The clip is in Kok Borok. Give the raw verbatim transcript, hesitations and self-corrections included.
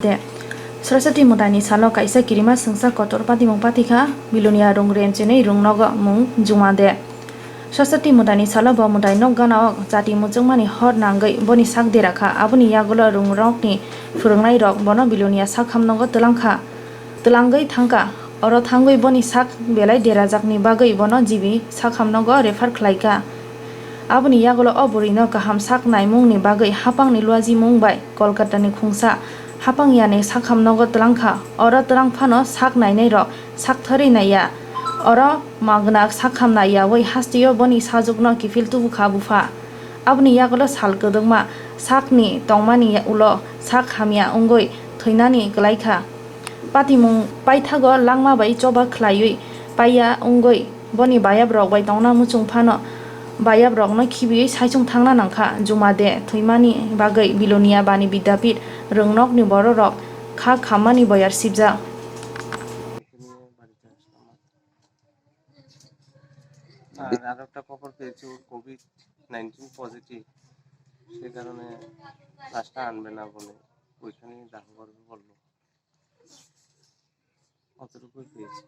De. Saraswati mwtaini salo kaisa kirima swngsa kotor patimung patikha, Bilonia rung rem chenwi rung nogo mung Juma de. Saraswati mwtaini salo bo mwtai nok gana o chati muchungmani hor nangwi boni sak derakha, aboni yagulo rung rokni phwrwngnairok bono Bilonia sak hamnogo twlangkha, twlangwi thangkha. Oro thangwi boni sak belai derajakni bagwi bono G B sak hamnogo refer khlaikha. Aboni yagulo o bwrwino kaham sak naimungni bagwi hapangni luajimung bai Kolkatani khungsa hapang yani sak hamnogo twlangkha. Oro twlang phano sak nainairok sak thorwi naiya. Oro magwna sak ham naiyawi hasteo boni sajwkno kiphil tubukha bupha. Aboni yagulo sal kwdwkma sakni tongmani ulo sak hamya wngwi thwinani kwlaikha. Patimung paithago langma bai choba khlaiwi paiya wngwi boni bayabrok bai tongna muchung phano bayabrokno khibiwi saichung thangna nangkha. Juma de thwimani bagwi Bilonia bani Bidyapit rwngnokni bororok kha khammani boyar sibjak. আর আরো একটা খবর পেয়েছি, ওর Covid nineteen positive, সে কারণে লাশটা আনবে না বলে ওইখানেই দাহ করবে বললো। অতটুকুই পেয়েছি।